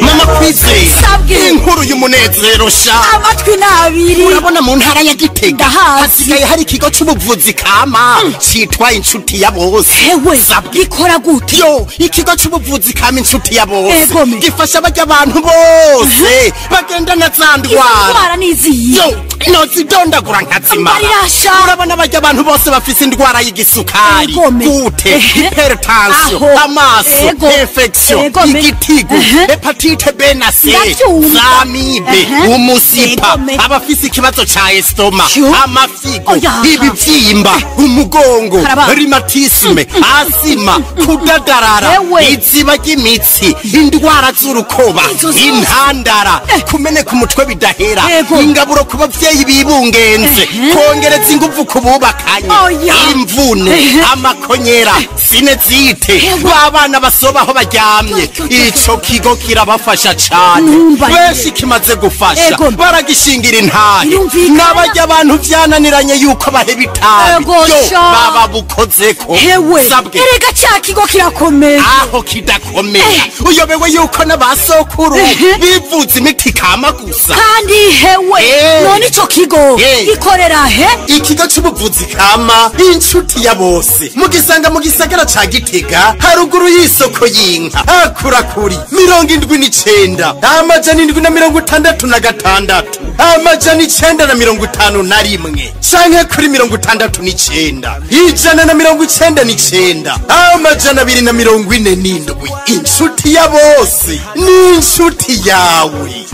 Mama Kwizera, inkuru y'umunezero sha. Amatwi nabiri. Urabona mu ntara ya Gitega Ndahazi. Hasigaye hari ikigo c'ubuvuzi kama citwa Inshuti ya Bose. Hewe, Sabwe. gikora gute? Yo, ikigo c'ubuvuzi kama Inshuti ya Bose Egome. gifasha barya abantu bose bagendana za Izo ndwara. ndwara niziyi? Yo, nozidondagura nkazimara. Mbarirasha. Urabona barya abantu bose bafise indwara y'igisukari, Egome. gute, hypertension, Aho. amaso, Ego. infection, Egome. igitigu, hépatite B na C, Ndavyumva. zamibe, umusipa, Egome. abafise ikibazo ca estomac, Yo. amafyigo, Oya. ibivyimba, umugongo, Karaba. rhumatisme, asima, kudadarara, Ewe. iziba ry'imitsi, indwara z'urukoba, Izo zose. intandara, kumeneka umutwe bidahera, Ego. ingaburo ku bavyeyi bibungenze, kongereza inguvu ku bubakanye, Oya. imvune, amakonyera, sinezite, Ewe. babana basoba aho baryamye. Yo, yo, yo, yo. Ico kigo kirabafasha cane. Numva Benshi kimaze gufasha Ego. baragishingira intahe. Birumvikana. N'abarya abantu vyananiranye yuko baheba itabi, Ego, yo sha. baba bukozeko. Hewe, Sabwe. erega cya kigo kirakomeye. Aho kidakomera, uyobewe yuko n'abasokuru bivuza imiti kama gusa? Kandi hewe, none ico kigo gikorera he? Ikigo c'ubuvuzi kama Inshuti ya Bose mugisanga mu gisagara ca Gitega, haruguru y'isoko y'inka, hakurakuri 79 766 951 canke kuri 69 199 247. Inshuti ya Bose ni inshuti yawe.